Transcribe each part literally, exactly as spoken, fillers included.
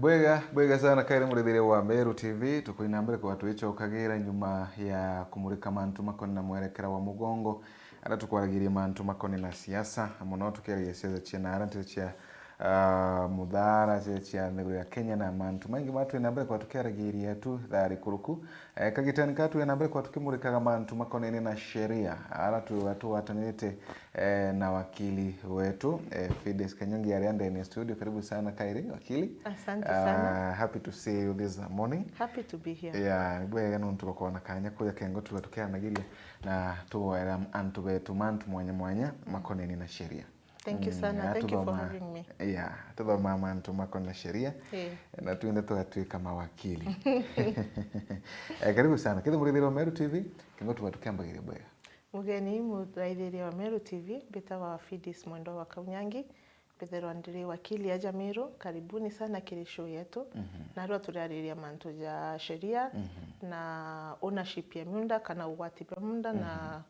Bwega, bwega sana kairi murithiria wa Meru T V, tukwina mbere kwa twicokagira nyuma ya kumurika mantu makoni na mwerekera wa mugongo, ara tukwaragiria mantu makoni na siasa, muno tukiaragia siasa cia na ara ntere cia, ah, muthara, cia, cia nthiguru ya Kenya na mantu maingi ma twina mbere kwa tukiaragiria tu thari kuruku. Eh, kagitani ka twina mbere kwa tukimurikaga mantu makonene na sheria, ara tu-, tugwatanirite eh, na wakili wetu, eh, Fides Kanyongi aria ndene ya studio. Karibu sana kairi, wakili. Asante sana. Ah, happy to see you this morning. Happy to be here. Yeah, ni bwega nontu bwa kwona kanya kuja kengo tuga tukiaranagiria na tugoera antu betu mantu mwanya mwanya makoneni na sheria. Thank you sana. Mm, Thank you for tuthoma-, having me. Yeah, tuthoma mantu makoni na sheria. Eh. Na twende tugatuika mawakili. Eh, karibu sana. Kethira murithiria wa Meru T V, kengo tuga tukiambagiria bwega. Mugeni muraithiria wa Meru T V, mbitagwa Fides Mwendwa wa Kaunyangi, mbithirwa ndiri wakili aja Meru. Karibuni sana kiri show yetu. Mhm. Narua turiariria mantu ja sheria Mhm. na ownership ya miunda kana ugwati bwa miunda na Mhm.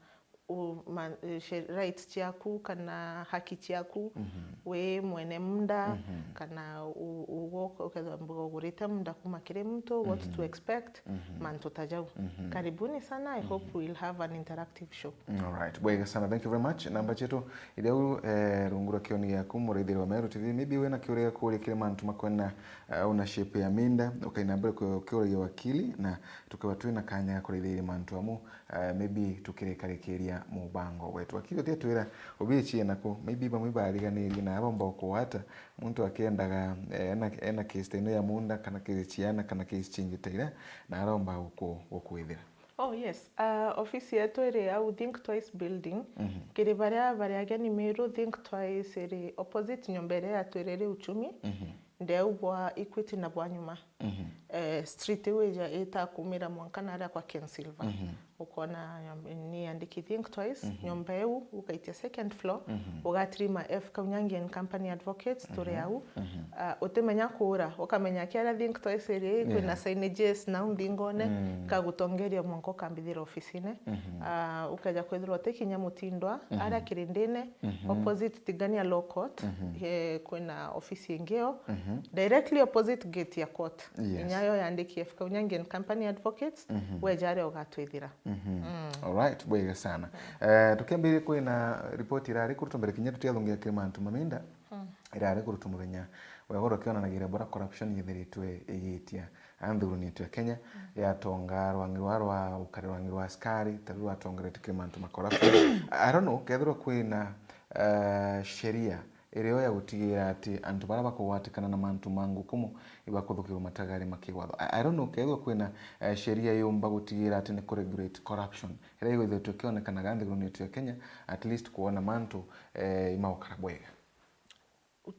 u-, ma-, eh, she-, rights ciaku kana haki ciaku Mhm. wi mwene miunda Mhm. kana u-, ugwo ukethirwa mbuga ugurite miunda kuma kiri muntu, what to Mhm. expect, Mhm. mantu ta jau. Mhm. Karibuni sana, I hope Mhm. we'll have an interactive show. Mm, all right. Bwega sana. Thank you very much. Namba cietu iri au, eh, rungu rwa kioni giaku, muraithiria wa Meru T V. Maybe wina kiuria gia kuuria kiri mantu makwena, eh, ownership ya miunda, ukaina mbere ku-, ukiuragia wakili, na tukiba twina kanya ga kuraithiria mantu amu, eh, maybe tukirikarikiria mubango wetu. Wakili, uti atwira ubichie naku, maybe bamwe bariganirie na aromba ukugwata, muntu akiendaga, eh, ena, ena case ta ino ya muunda, kana case ciana, kana case cingi ta iria, na aromba guku-, gukwithira. Oh, yes. Uh, ofisi yetu iri au Think Twice Building. Mhm. Kiri baria bari ageni Meru, Think Twice iri opposite nyomba iria yatwire iri Uchumi. Mhm. Ndeu bwa Equity na bwa nyuma. Mhm. Eh, street iu ija itakumira mwanka naria kwa Ken Silver. Mhm. Ukona nyom-, ni yandiki Think Twice, Mhm. nyomba iu, ukaitia second floor, Mhm. ugatirima F Kaunyangi and Company Advocates, turi Mhm. au. Mhm. Ah, utimenya kuura, ukamenya kiaria Think Twice iri, kwina Yeah. signages nau nthingone, Mm. kagutongeria mwanka ukambithira ofisine. Mhm. Ah, ukeja kwithirwa utikinya Mutindwa, Mhm. aria kirindine, Mhm. opposite Tigania Law Court, Mhm. eh, kwina ofisi ingi o, Mhm. directly opposite gate ya court. Yes. Inya yo yandiki F Kaunyangi and Company Advocates, Mhm. weja aria ugatwithira. Mhm. Mm. All right, bwega sana. Eh, tukiambiria kwina ripoti irari kuruta mbere kinya tutiathungira kiri mantu maminda, Mm. irari kuruta muthenya wegoro kionanagiria bura corruption yithiritwe igitia a nthuruni yetu ya Kenya, Mm. yatonga rwangi rwa, rwa ukari rwangi rwa askari, ta riu rwatongeretie kiri mantu ma corruption. I don't know, kethirwa kwina, eh, sheria irio ya gutigira ati antu baria bakugwatikana na mantu ma ngukumo ibakuthukirwa matagari ma kiwatho. I, I don't know, kethirwa kwina, eh, sheria yumba gutigira ati ni kuregulate corruption, iria igwithiritwe ikionekanaga nthiguruni yetu ya Kenya, at least kwona mantu, eh, imaukara bwega.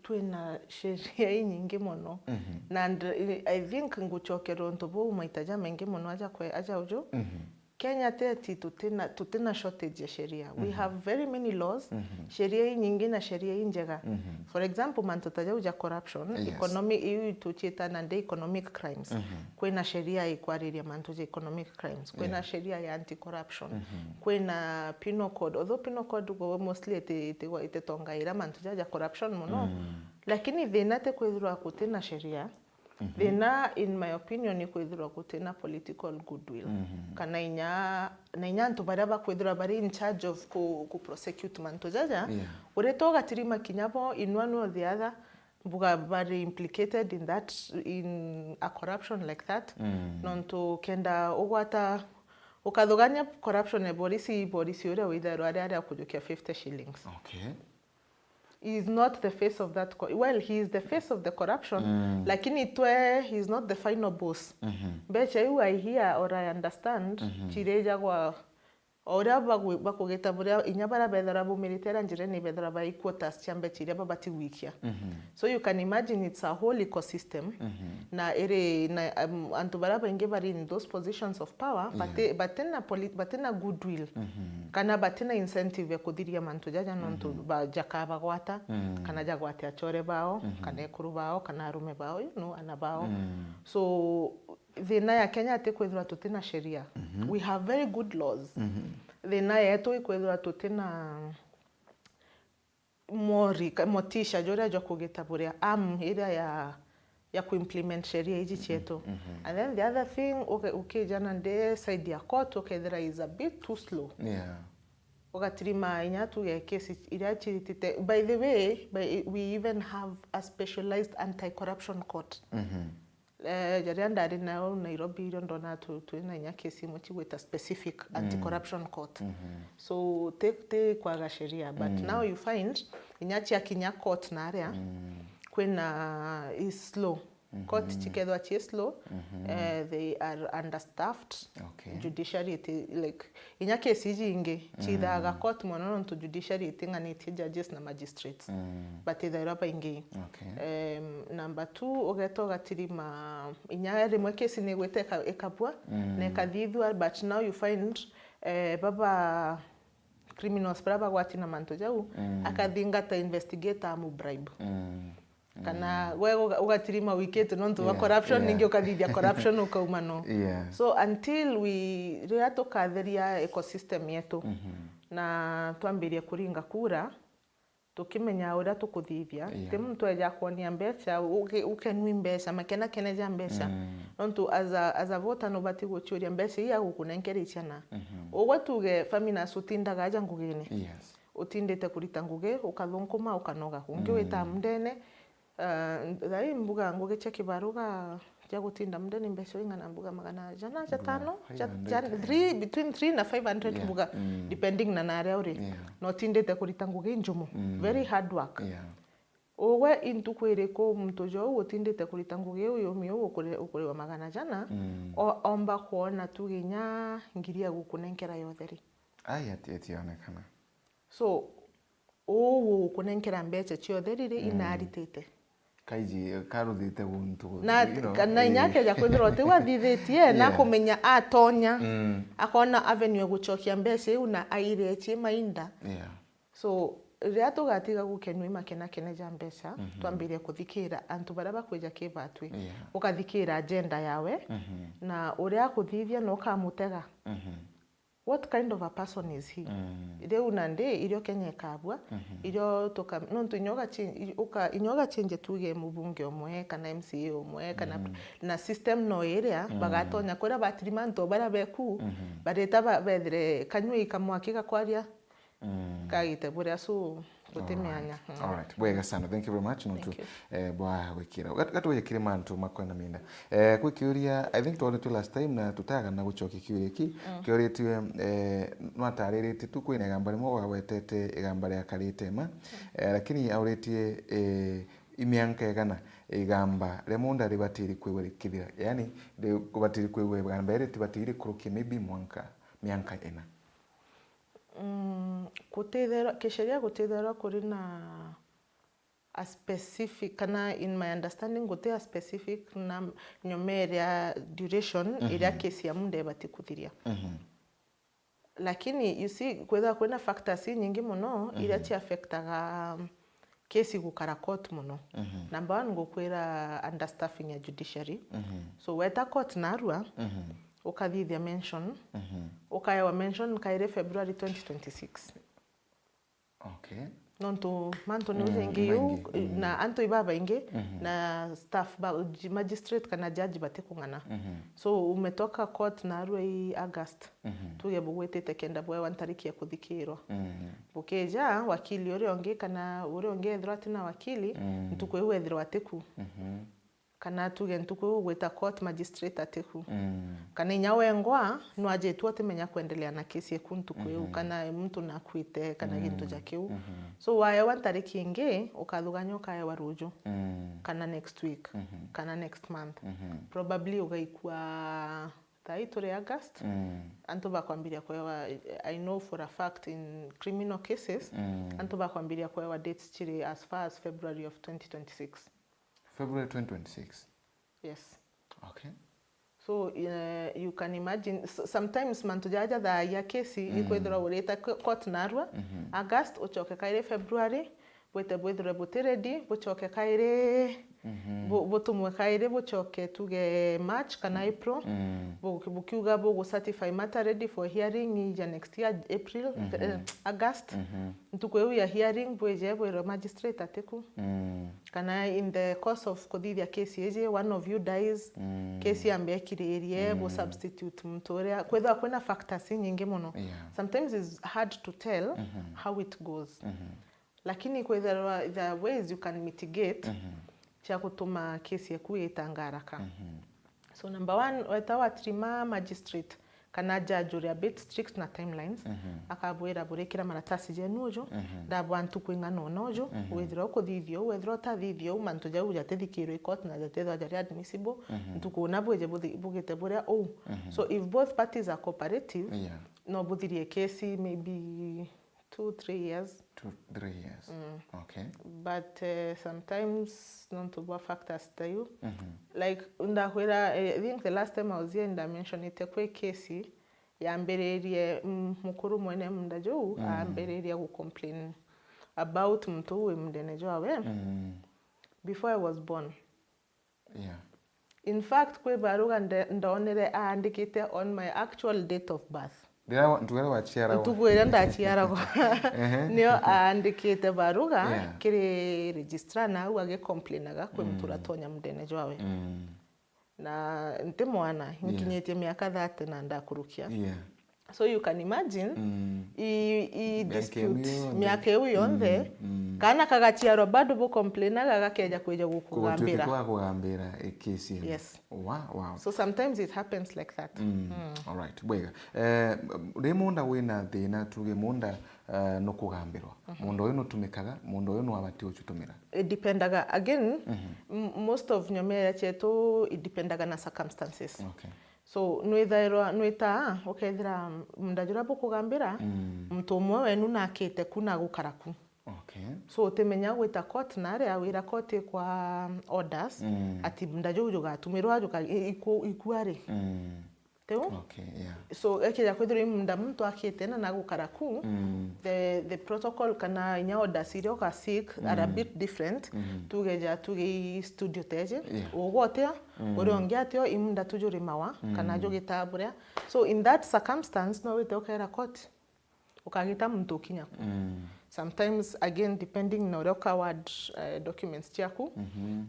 Twina sheria inyingi mono. Mhm. Na nd-, I think ngucokera untu buu maita jamaingi mono aja kwe-, aja uju. Mhm. Kenya teti tutina, tutina shortage ya sheria. We Mhm. have very many laws, Mhm. sheria inyingi na sheria injega. Mhm. For example, mantu ta jau ja corruption, Yes. economy, iu tucieta nandi economic crimes. Mhm. Kwina sheria ikwariria mantu ja economic crimes. Kwina Yeah. sheria ya anti-corruption. Mhm. Kwina penal code. Although penal code go mostly iti-, iti-, ititongaira mantu ja, ja corruption mono. Mm. Lakini thina ti kwithirwa gutina sheria. Mhm. Thina, in my opinion, ni kwithirwa gutina political goodwill. Mhm. Kana inya, na inya antu baria bakwithirwa bari in charge of ku, ku prosecute mantu jaja. Yeah. Uritwa ugatirima kinya bo in one way or the other, mbuga bari implicated in that, in a corruption like that. Mm. Nontu kenda ugwata, ukathugania corruption ya borisi, borisi uria withairwa ari, ari akujukia fifty shillings. Okay. He is not the face of that co-, well, he is the face of the corruption, Mm. lakini twe, he is not the final boss. Mhm. Mbecha iu I hear or I understand, Mhm. cirijagwa o uria bagu-, bakugita buria inya baria bethira bumirite aria njirene bethira bai quarters cia mbecha iria babati gwikia. Mhm. So you can imagine it's a whole ecosystem. Mhm. Na iri na, um, antu baria baingi bari in those positions of power, Yeah. bati-, batina poli-, batina goodwill, Mhm. kana batina incentive ya kuthiria mantu jaja nontu Mhm. ba-, jakabagwata, Mm. kana jagwate achore bao, Mhm. kana ekuru bao, kana arume bao, you know, ana bao. Mm. So, thina ya Kenya ati kwithirwa tutina sheria. Mhm. We have very good laws. Mhm. Thina yetu ikwithirwa tutina mori, ka-, motisha juria jwa kugita buria arm iria ya, ya kuimplement sheria iji cietu. And then the other thing, uke- ukija na ndi side ya court, ukethira is a bit too slow. Yeah. Ugatirima inya tuge kesi iria ciritite. By the way, by, we even have a specialized anti-corruption court. Eh, jaria ndari nayo Nairobi, irio ndona tu- twina inya kesi imwe cigwita specific anti-corruption court. So ti ti kwaga sheria, but now you find inya ciakinya court naria kwina is slow. Court cikethwa ci slow, eh, they are understaffed. Okay. Judiciary iti, like, inya kesi iji ingi cithaga court mono nontu judiciary iting'anitie judges na magistrates, but ithairwa baingi. Okay. Um, number two, ugeta ugatirima inya rimwe kesi ni igwite ika- ikabua na ikathithua, but now you find, eh, baba criminals bara bagwati na mantu jau, akathingata investigator amu bribe. Kana we uga- ugatirima wikite nontu wa Yeah, corruption, yeah. Ningi ukathithia corruption ukauma no. Yeah. So until we, riria tukatheria ecosystem yetu na twambirie kuringa kura, tukimenya uria tukuthithia. Yeah. Ti muntu eja kwonia mbeca, uke- ukenwi mbeca, makenakene ja mbeca. Nontu as a, as a voter nubati guciuria mbeca ii agukunenkera ciana. Ugwe tuge Faminas utindaga aja ngugine. Yes. Utindite kurita ngugi, ukathunkuma, ukanoga. Ungi wita mundene, uh, thai mbuga ngugi cia kibaruga cia gutinda mundene mbeca ing'ana? Mbuga magana jana, jatano, Five ja- hundred, ja- yeah. Three, between three na five hundred Yeah. mbuga, depending na naria uri. Yeah. Na utindite kurita ngugi njumu. Very hard work. Yeah. Ugwe intuku iriku muntu jou utindite kurita ngugi iu yumi uu ukuri- ukuriwa magana jana, o- omba kwona tuge inya ngiri ya gukunenkera yotheri? Ai, ati- ationekana. So, uu gukunenkera mbeca ciothe riri inaritite. Kaiji karuthite guntu. Na You know, kana inya eh, akeja kwithirwa tiu athithitie, na Yeah. kumenya atonya, Mm. akona avenue ya gucokia mbeca iu na aire cie mainda. Yeah. So, riria tugatiga gukenua imakenakene ja mbeca, twambirie kuthikira antu baria bakwija kibatwi. Yeah. Ukathikira agenda yawe, na uria akuthithia na ukamutega. What kind of a person is he? Riu nandi irio Kenya ikabua, irio tuka- nontu inya ugachange, uka- inya ugachange tuge mubunge umwe kana M C A umwe kana, na system no iria bagatonya kuria batirima antu baria beku, barita ba- bethire kanyua ikamwaki gakwaria kagite buria, so guti mianya. Alright, bwega sana, thank you very much nontu Thank you. Eh, bwa gwikira. Gat- gatwije kiri mantu makwenda minda. Eh, kwi kiuria, I think twaretwe last time na tutagana gucokia kiuria ki. Kiuritwe, eh, nwatariritie tu kwina igamba rimwe wawetete igamba ria Karitema. Eh, lakini auritie, eh, imianka igana igamba ria munda ribatiri kwigwa rikithira. Yani, ribatiri kwigwa igamba iri tibatiri kurukia maybe mwanka, mianka ina. Mm, gutitherwa, kisheria gutitherwa kuri na a specific, kana in my understanding, guti a specific na nyomere ya duration iria case ya munda ibati kuthiria. Lakini, you see, kwithirwa kwina factors inyingi muno iria ci affectaga case gukara court muno. Number one, ngukwira understaffing ya judiciary. So, weta court narua, ukathithia mention, ukaewa mention kairi February twenty twenty-six. Okay. Nontu mantu ni Mm, ujengi yu, maingi, mm. Na antu ibabaingi, na staff ba, magistrate kana judge batikung'ana. So, umetoka court narua i August, tuge bugwitite kenda bwewa ntariki ya kuthikirwa. Bukija, wakili uria ungi kana uria ungi ethirwa atina wakili, ntuku iu ethirwa atiku. Kana tuge ntuku iu ugwita court magistrate atiku. Kana inya wengwa nwajitwe utimenya kwendelea na case eku ntuku iu, kana muntu nakuite, kana gintu ja kiu. So, waewa ntariki ingi, ukathugania ukaewa ruju, kana next week, kana next month. Probably ugaikua thai turi August, antu bakwambiria kuewa, I know for a fact in criminal cases, antu bakwambiria kuewa dates chiri as far as February of twenty twenty-six. February twenty twenty-six. Yes. Okay. So, uh, you can imagine, s- sometimes mantu jaja jathagia kesi, ikwithirwa urite co- court narua, August, ucoke kairi February, bwite bwithirwe buti ready, bucoke kairi, bu- Butumwe kairi bucoke tuge March kana April. Mm. Bu-, bukiuga bugu certify matter ready for hearing ija next year April, eh, August. Ntuku iu ya hearing bwije bwirwe magistrate atiku. Mm. Kana in the course of kuthithia case iji, one of you dies, case yambe ikiririe, bu substitute muntu uria. Kwithirwa kwina factors inyingi muno. Yeah. Sometimes it's hard to tell how it goes. Lakini kwithirwa there are ways you can mitigate cia gutuma case yaku itanga haraka. So number one, weta watirima magistrate kana judge uria a bit strict na timelines, akabwira, "Burikira maratasi jenu uju, ndabwa ntuku ing'ana una uju, withirwa ukuthithia uu, wethirwa utathithia uu, mantu jau jatithikirwe i court na jatithwa jari admissible, ntuku una bwije buthi-, bugite buria uu." So if both parties are cooperative, Yeah. no buthirie case maybe two, three years. Two, three years. Mm. Okay. But, eh, sometimes nontu bwa factors ta iu, like, ndakwira, eh, I think the last time I was here, ndamentionite kwi case yambiririe, mm, mukuru mwene munda juu, ambiririe gu complain about muntu uu wi mundene jwawe before I was born. Yeah. In fact, kwi baruga nde-, ndonere aandikite on my actual date of birth. Riria wa-, ntuku iria waciaragwa. Ntuku iria ndaciaragwa. Ehe. Nio aandikite baruga Yeah. kiri registrar na au agicomplainaga kwi muntu uratonya mundene jwawe. Mm. Na nti mwana, Yeah. nkinyitie miaka thirty na ndakurukia. Yeah. So you can imagine, Mm. i, i Miaka dispute, iu yonthe. miaka iu yonthe, Mm, mm. kana kagaciarwa bado bucomplainaga gakeja kwija Kugutuika gukugambira. kwa kugambira i case ino. Yes. Wow, wow. So sometimes it happens like that. Mm. Mm. All right, bwega. Eh, ri munda wina thina, tuge munda, eh, nukugambirwa. Munda uyu nutumikaga, munda uyu nwabati ucutumira. It dependaga. Again, m-, most of nyomera cietu it dependaga na circumstances. Okay. So, nwithairwa, nwita, ukethira munda juria bukugambira, Mm. muntu umwe wenu nakite ku na gukara ku. Okay. So, utimenya gwita court na aria wira court ikwa orders, Mm. ati munda juu jugatumirwa, juka-, i-, iku-, ikua ri. Mm. Tiu? Okay, yeah. So, ekija kwithirwa i munda muntu akite na nagukara ku, Mm. the, the protocol kana inya orders iria uka seek are a Mm. bit different. Mm-hmm. Tuge ja, tuge i studio teje. Yeah. Ugwe utia, Mm. uria ungi atio, i munda tu jurimawa, kana Mm. jugitaa buria. So, in that circumstance, no wite ukera court, ukagita muntu ukinya ku. Mm. Sometimes, again, depending na uria ukaward, eh, documents ciaku, Mm-hmm.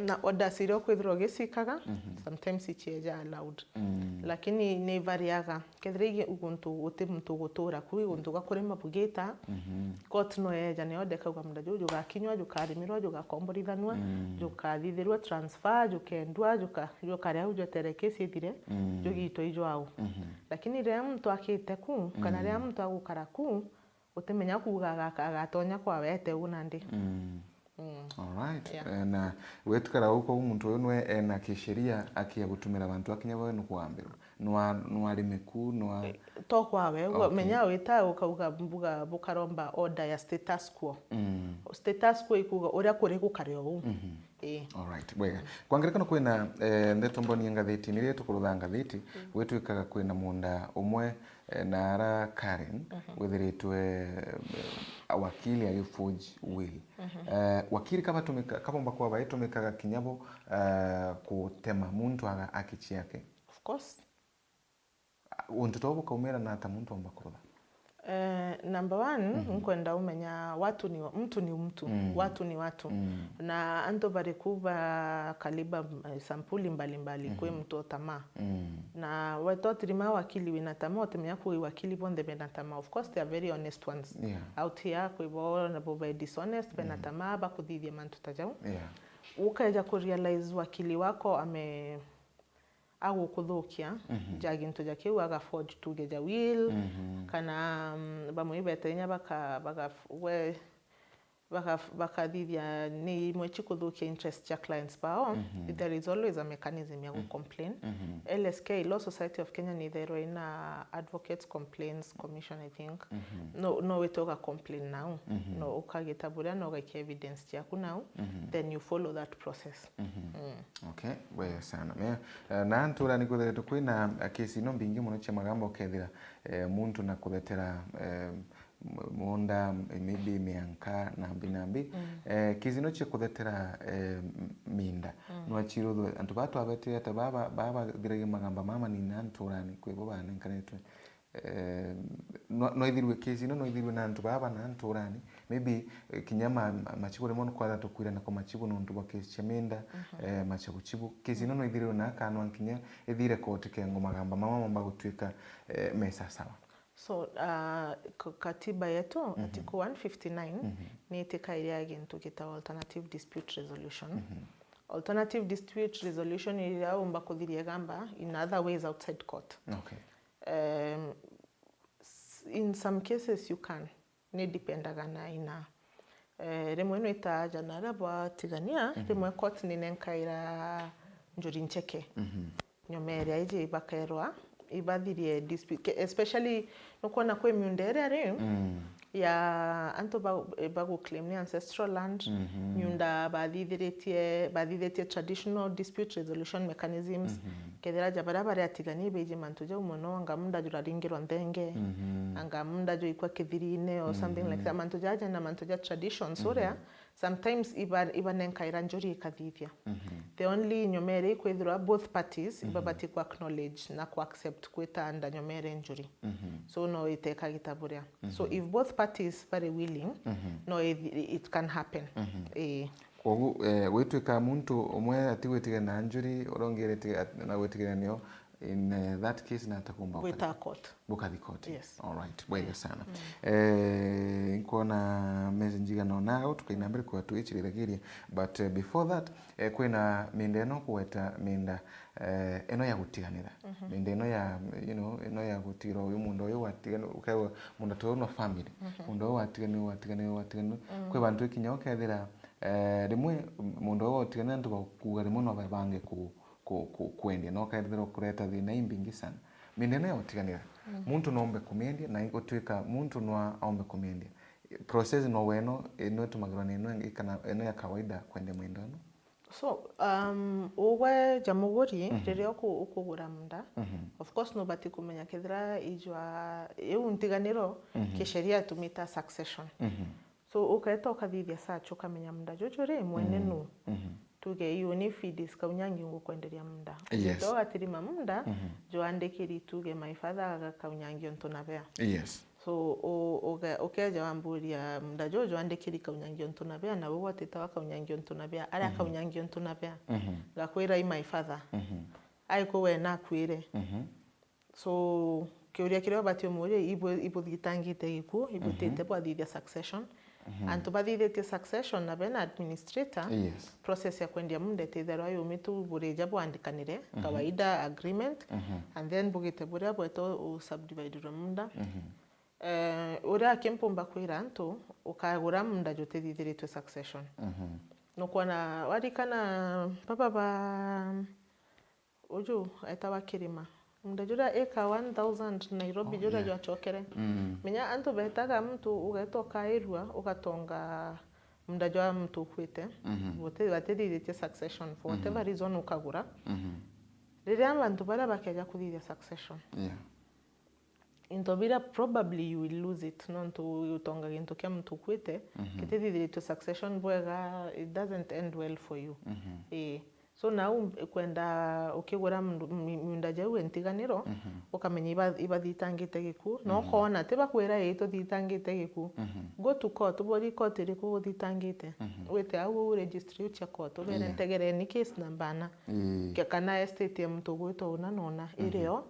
na orders iria ukwithirwa ugicikaga, Mm-hmm. sometimes icieja allowed. Mm. Lakini ni ivariaga. Kethira i guntu guti muntu ugutura ku, i guntu gwa kurima bugita, Mm-hmm. court no yeja ni order ikauga munda juu jugakinywa, jukarimirwa, jugakomborithanua, Mm. jukathithirua transfer, jukendua, juka-, jukaria au jwetere case ithire, Mm. jugitwa i jwau. Mm-hmm. Lakini riria muntu akite ku, kana Mm. riria muntu agukara ku, utimenya kuuga aga-, agatonya kwawe ete u nandi. Mm. Mm. All right. Yeah. Eh, na wetikara uko muntu uyu nwe ena kisheria akia gutumira bantu akinya bawe nukugambirwa. Nwa, nwarime ku, nwa Eh, to kwawe, Okay. menya wita ukauga mbuga bukaromba order ya status quo. Mm. Status quo ikuga uria kuri gukare o u. Mm-hmm. Eh. All right, bwega. Kwa ngerekano kwina, eh, ndeto mboni ngathitini, riria tukurutha ngathiti, Mm. gwitwikaga kwina munda umwe, eh, na ara Karen, Mhm. withiritwe, eh, wakili agiforge will. Mhm. Eh, wakili kabatumika-, kabomba kuba baitumikaga kinya bo, eh, kutema muntu aga haki ciake? Of course. Untu tou bukaumira na ata muntu omba kurutha? Eh, number one, Mhm. nkwenda umenya watu ni wa-, mtu ni mtu, Mm. watu ni watu. Mm. Na antu bariku ba kaliba, eh, sampuli mbalimbali, kwi Mhm. mtu o tamaa. Mm. Na wetwa tirima wakili wina tamaa, utimenya kuuga wakili bonthe bena tamaa. Of course, they are very honest ones. Yeah. Out here, kwi bo na bo be dishonest, bena Mm. tamaa, bakuthithia mantu ta jau. Yeah. Ukeja ku realize wakili wako ame-, agukuthukia, Mhm. ja gintu ja kiu, aga forge tuge ja will, Mhm. kana, mm, bamwe ibete inya baka-, baka-, we-, baka-, bakathithia ni imwe cikuthukia interest cia clients bao, Mhm. there is always a mechanism ya Mhm. gucomplain. Mhm. L S K, Law Society of Kenya, ni ithairwa ina Advocates Complaints Commission, I think. Mhm. No, no wite uga complain nau. Mhm. No ukagita buria, no ugaikia evidence ciaku nau, Mhm. then you follow that process. Mhm. Mm. Okay, bwega sana. Me-, eh, na ntura ni kwithiritwe kwina, eh, kesi ino mbingi muno cia magamba ukethira, eh, muntu na kuthetera, eh, m-, munda, maybe mianka, nambi, nambi. Eh, kesi no cia kuthetera, eh, m-, minda. No aciruthwe, antu baa twabetire ata baba, baba bathiragia magamba mama nina nturani, kwi bo banenkanitwe. Eh, no, no ithirwe, kesi ino no ithirwe na antu baba na nturani. Maybe, eh, kinya ma, ma, machibu rimwe nukwara tukwirana kwa machibu nontu bwa kesi cia minda, eh, machibu chibu. Kesi ino no ithirwe na kanwa nkinya ithire koti kengo magamba mama mamba gutwika, eh, mesa sawa. So, uh, k-, katiba yetu, article one fifty-nine, ni itikaire ya gintu gitawa alternative dispute resolution. Alternative dispute resolution iria umba kuthiria igamba in other ways outside court. Okay. Um, s-, in some cases you can. Ni dipendaga na aina. Eh, rimwe no itaja na aria bwatigania, rimwe court ni nenkaira njuri ncheke. Nyuma iria iji ibakerwa, ibathirie dispute, ke-, especially nukwona kwi miunda iria ri, ya antu ba, bagu claim ni ancestral land, miunda bathithiritie, bathithitie traditional dispute resolution mechanisms, kethira ja baria bari atigani beji mantu jau mono, anga munda juraringirwa nthenge, anga munda juikwa kithirine or something like that. Mantu jaja na mantu ja traditions uria, sometimes iba, ibanenkaira njuri ikathithia. The only nyomere ikwithirwa both parties ibabati ku acknowledge na ku accept kwita nda nyomere njuri. So no iteka gitaburia. So if both parties bari willing, no it, it can happen. Ii. Kogu, eh, gwitwika muntu umwe atigwitigana na njuri, uria ungi aritigana na gwitigana nio, in, eh, that case natakumba gwita court. Bukathi court. Yes. All right, bwega sana. Eh, nkwona message igana ona au, tukaina mbere kwa twichiriragiria. But, eh, before that, eh, kwina minda ino kugweta minda, eh, ino ya gutiganira. Minda ino ya, you know, ino ya gutigirwa uyu munda uyu watigana, ukaigua munda tu no family. Munda uyu watigani, watigani, watigani. Kwi bantu ikinya ukethira, eh, rimwe munda uyu utiganira antu bakuga rimwe no babange ku, ku, ku, kwendia, no kethira kureta thina imbingi sana. Minda ino ya gutiganira, muntu no ombe kumiendia, na gutwika muntu no aombe kumiendia. Process no weno, ino itumagirwa ni ino ingi kana ino ya kawaida kwendia minda ino? So, um, ugwe ja muguri, riria uku-, ukugura munda, of course, nubati kumenya kethira ijwa, iu ntiganiro, kisheria tumita succession. So, ukeeta ukathithia search, ukamenya munda juju ri, mwene nu. Tuge iu ni Fides Kaunyangi ngukwenderia munda. Yes. Ugeeta ugatirima munda, jwandikiri tuge my father aga Kaunyangi ontu na bea. Yes. So, u-, uge-, ukeja wamburia munda juju jwandikiri Kaunyangi ontu na bea, na we gwatitawa Kaunyangi ontu na bea, aria Kaunyangi ontu na bea. Ngakwira i my father. Aiku we nakuire. So, kiuria kiria ubati umuria, ibu-, ibuthitangite gikuu, ibutite bwathithia succession. Antu bathithitie succession na bena administrator, yes, process ya kwendia munda ititherwa yumitu burija bwandikanire, kawaida agreement, and then bugite buria bwetwa u subdividirwe munda. Eh, uria aki mpumba kwira antu, ukagura munda jutithithiritwe succession. Nukwona, warikana baba ba uju etawa Kirima. Munda juria acre one thousand Nairobi, oh, juria, yeah, jwachokere. Menya antu betaga muntu ugeta ukairua, ugatonga munda jwa muntu ukuite. Guti-, batithithitie succession for whatever reason ukagura. Riria antu baria bakeja kuthithia succession, yeah, into biria probably you will lose it, nontu utonga gintu kia muntu ukuite, gitithithiritwe succession bwega, it doesn't end well for you. Ii. So nau kwenda ukigura munda, mi-, miunda jau entiganiro, ukamenya iba-, ibathitangite gikuu, na ukoona ti bakwira ii tuthitangite gikuu. Go to court, ubori court iriku uthitangite. Wite au u registry uche court, ubere, yeah, ntegereni case number ana. Ii. Ke-, kana estate ya muntu ugwitwa una na una irio,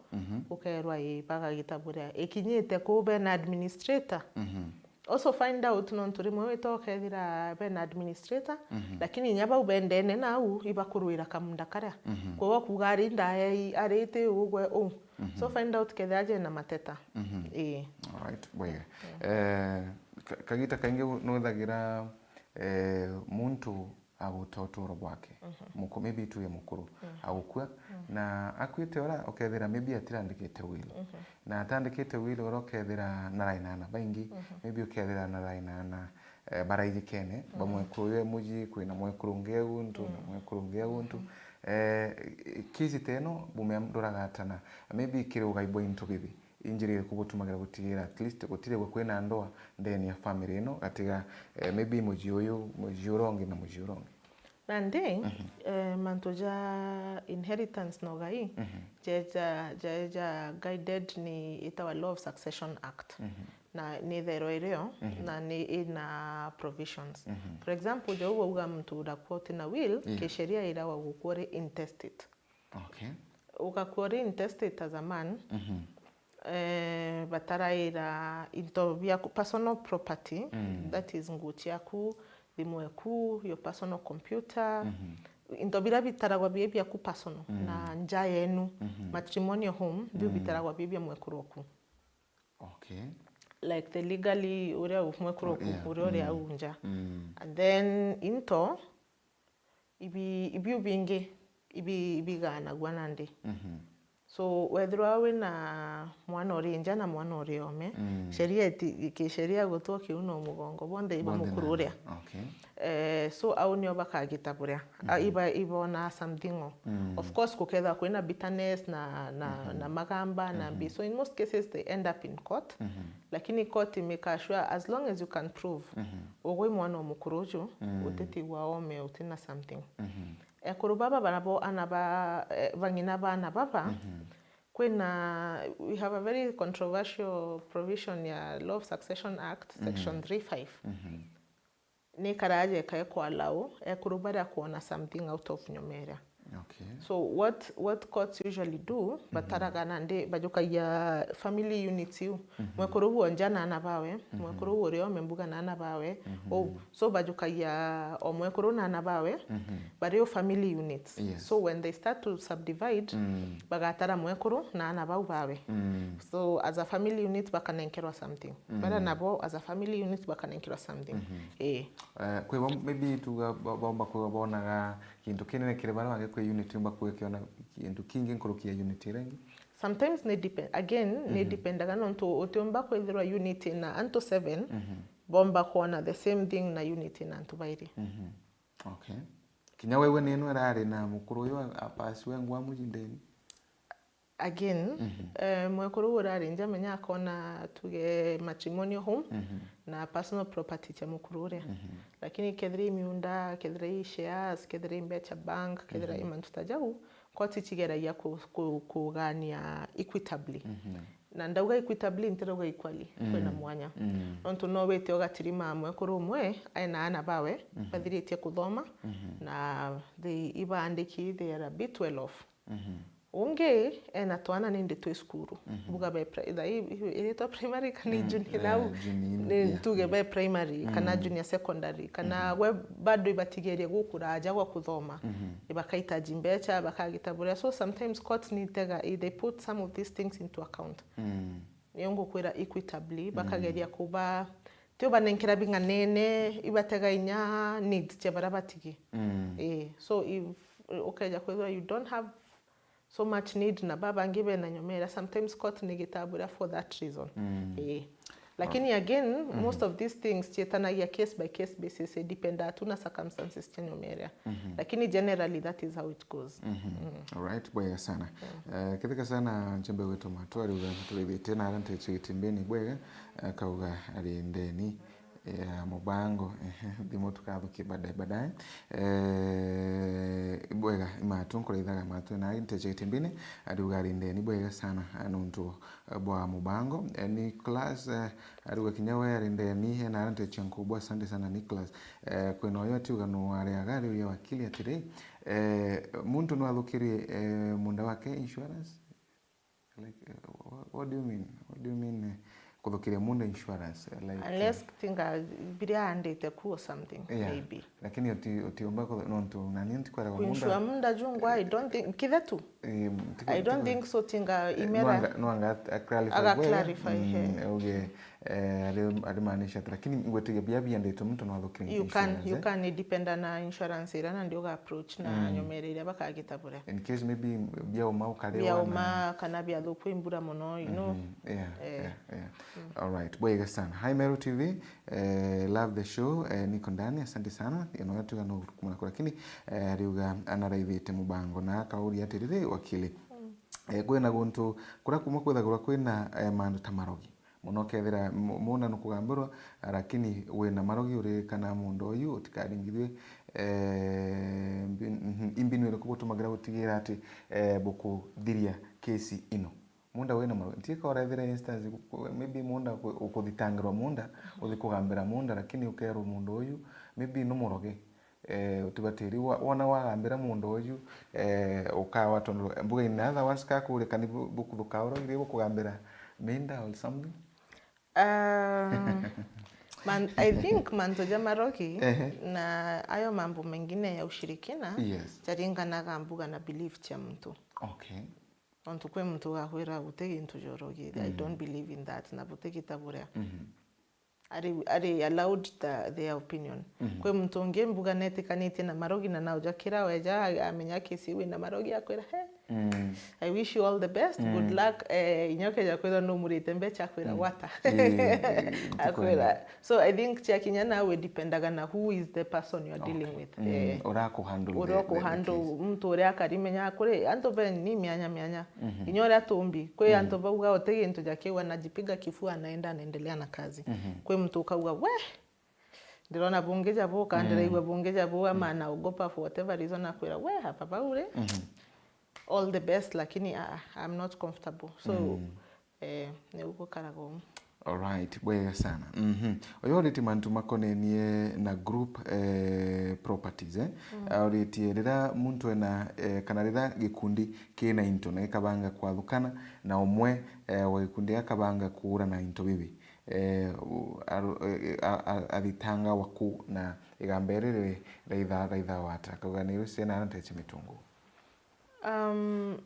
ukerwa ii bagagita buria ikinyite kuu bena administrator. Also find out, nontu rimwe wita ukethira bena administrator, lakini inya bau bendene nau ibakurwira kamunda karia. Kwou akuga ari ndae, ari ti ugwe u. So find out kethira jena mateta. Ii. Alright, bwega. Eh, ka-, kagita kaingi nuthagira, eh, muntu aguta uturo bwake. Muku-, maybe tuge mukuru, agukua, na akuite ora ukethira maybe atirandikite will. Na atandikite will ora ukethira narai na ana baingi, maybe ukethira narai na ana, eh, baraijikene, ba mwekuru uyu e muji, kwina mwekuru ungi e guntu, na mwekuru ungi e guntu. Eh, case ta ino, bumea nduragatana, maybe kiri ugai bwa into bibi. Injira iriku butumagira gutigira at least gutirigwe kwina ndoa ndeni ya family ino gatiga, eh, maybe muji uyu, muji uria ungi na muji uria ungi? Nandi, eh, mantu ja inheritance na ugai, jaeja, jaeja guided ni itawa Law of Succession Act. Na ni itherwa irio, na ni ina provisions. For example, ja uu wauga muntu urakua utina will, kisheria irawa gukua uri intestate. Okay. Ugakua uri intestate as a man, eh, bataraira into biaku, personal property, that is, nguo ciaku, thimu eku, your personal computer, into biria bitaragwa bie biaku personal, na nja yenu, matrimonial home, biu bitaragwa bie bia mwekuru oku. Okay. Like the legally uria u-, mwekuru oku, uria uri au nja. And then into, ibi-, ibiu bingi, ibi-, ibigaanagua nandi. So, wethirwa wina mwana uri nja na mwana uri ome, sheria iti-, kisheria gutwa kiu no mugongo, bonthe iba mukuru uria. Okay. Eh, so, au nio bakagita buria. A, iba-, ibona something o. Of course, kukethwa kwina bitterness na, na, na magamba na mbi. So, in most cases, they end up in court. Lakini court make sure, as long as you can prove, ugwi mwana o mukuru uju, utitigwa ome, utina something. Ekuru baba banabo ana ba, eh, bang'ina ba ana baba, kwina, we have a very controversial provision ya Law of Succession Act, section three five. Ni karaja ikae kwa allow ekuru baria kwona something out of nyomera. Okay. So what, what courts usually do, bataraga nandi, bajukagia family units iu. Mwekuru uo nja na ana bawe, mwekuru uo uri ome mbuga na ana bawe. Ou. So bajukagia o mwekuru na ana bawe, bari o family units. Yes. So when they start to subdivide, bagatara mwekuru na ana bau bawe. So as a family unit bakanenkerwa something. Bara nabo as a family unit bakanenkerwa something. Eh. Eh, kwi bo maybe tuga bo-, bomba kwi bonaga kintu kinene kiri bara bangi kwi unit yumba kwi kiona kintu kingi nkuruki ya unit iria ingi? Sometimes ni depend, again, ni dependaga nontu utiumba kwithirwa unit ina antu seven, bomba kwona the same thing na unit ina antu bairi. Okay. Kinya wewe ninu irari na mukuru uyu a-, apasiwe ngwa mujindeni? Again, eh, mwekuru uu urari nja menya akona tuge matrimonial home na personal property cia mukuru uria. Lakini kethira i miunda, kethira i shares, kethira i mbecha bank, kethira i mantu ta jau, koti cigeragia ku-, ku-, kugania equitably. Na ndauga equitably, ntirauga equally, kwina mwanya. Nontu no wite ugatirima mwekuru umwe, ena ana bawe, bathiritie kuthoma, na they, ibaandiki, they are a bit well off. Ungi ena twana nindi twi cukuru. Mbuga be pri-, tha-, i-, i-, iritwa primary kana i junior eh, au? Junior, ni yeah, tuge be primary, kana junior secondary, kana we bado ibatigerie gukura aja gwa kuthoma. Ibakaitaji mbecha, bakagita buria. So sometimes courts ni itega, i-, they put some of these things into account. Niyo ngukwira equitably, bakageria kuba, ti ubanenkera bing'anene, ibatega inya needs cia baria batigi. Eh, so if ukeja kwithirwa you don't have so much need na babangi bena nyomera, sometimes court ni gitabura for that reason. Eh. Lakini again, most of these things cietanagia case by case basis, it depend tu na circumstances cia nyomera. Lakini generally that is how it goes. Alright, bwega sana. Eh, ketheka sana nchembe gwetu matwari uga turithite na ara nteche gitimbini bwega, akauga ari ndeni ya mubango, ehe, thimu tukathukia baadaye, baadaye. Eh, bwega, imatu nkuraithaga matu na nteche gitimbini, ariuga ari ndeni bwega sana, eh, nuntu, eh, bwa mubango. Eh, Nicholas, eh, ariuga kinya we ari ndeni, eh, na nteche nkubwa, asante sana Nicholas. Eh, kwina uyu atiuga nu ariaga, ariuria wakili atiri, eh, muntu no athukirie, eh, munda wake insurance? Like, uh, wha-, what do you mean? What do you mean, eh, kuthukiria munda insurance? Eh, like, unless tinga biria andite ku or something, yeah, maybe. Lakini uti-, utiumba kuthu-, nontu nani ntikwera ku insure munda. Munda jungwa, I don't think, kithe tu? Eh, tiko-, I don't tiko-, think so, tinga eh, imera. Nwanga, nwanga at-, a clarify aga bwega. Clarify, mm, he. Uge, eh, ari, ari maanisha ati, lakini ngwetiria bia bianditwe muntu no athukirie insurance, you can, you can, it depend na insurance ira na ndio ga approach na nyomera iria bakagita buria. In case maybe bia uma ukarewa bia na uma kana bia thuku imbura muno, you know. Mhm. Yeah, eh, yeah, yeah. Mm. All right. Bwega sana. Hi, Meru T V. Eh, love the show. Eh, niko ndani. Asante sana. Ino yatuga no kumana kwa, lakini, eh, ariuga anaraithite mubango na akauria atiriri, wakili. Mm. Eh, kwina guntu kuria kumwe kwithagirwa kwina, eh, mantu ta marogi. Muno ukethira mu-, munda nukugambirwa, lakini wina marogi, uririkana munda uyu utikaringithue, eh, mbi-, mhm, imbinu iriku butumagira gutigira ati, eh, bukuthiria kesi ino? Munda wina marogi. Ntiika urethire instance, maybe munda uku-, ukuthitangirwa munda, uthi kugambira munda, lakini ukerwa munda uyu, maybe ni murogi. Eh, utibatiri wa-, wona wagambira munda uyu, eh, ukawa tondu mbuga in other words, kakuurikani bu-, bukuthuka urogire bukugambira minda or something? Ah, man-, I think mantu ja marogi Ehe. na ayo mambo mengine ya ushirikina Yes. jaringanaga mbuga na belief cia muntu. Okay. Nontu kwi muntu ugakwira guti gintu ja urogi, I Mm. don't believe in that, na buti gita buria. Mhm. Ari, ari allowed the, their opinion. Mhm. Kwi muntu ungi mbuga netikanitie na marogi na naujakira weja amenya kesi wina marogi akwira, "He, Mm. I wish you all the best, good Mm. luck." Eh, inya ukeja kwithwa numurite mbecha akwira, Mm. "Gwata." Eh, eh, Akwira. So I think cia kinya nawe dependaga na who is the person you are dealing Okay. with. Mm. Eh. Uria akuhandle Uria the, the, the ukuhandle case. Muntu uria akarimenya kuri antu be ni mianya mianya. Mhm. Inya uria tumbi, kwi Mm. antu bauga uti gintu ja kiu anajipiga kifua anaenda anaendelea na kazi. Mhm. Kwi muntu ukauga, "We, ndirona bungi ja bu, ka Mm. ndiraigua bungi ja bu," ama Mm. anaogopa for whatever reason akwira, "We, hapa bau ri, Mhm. all the best, lakini, ah, ah, I'm not comfortable." So, Mm. eh, niu gukaraga uu. Alright, bwega sana. Mhm. Uyu uriti mantu makonenie na group, eh, properties, eh? Mm. Auritie riria muntu ena, eh, kana riria gikundi kina into na gikabanga kwathukana na umwe, eh, wa gikundi akabanga kuurana into bibi, eh, u-, aru-, eh, a-, a-, athitanga waku na igamba riri raitha, raitha wata? Akauga ni ruciana na ntechi mitungu. Um,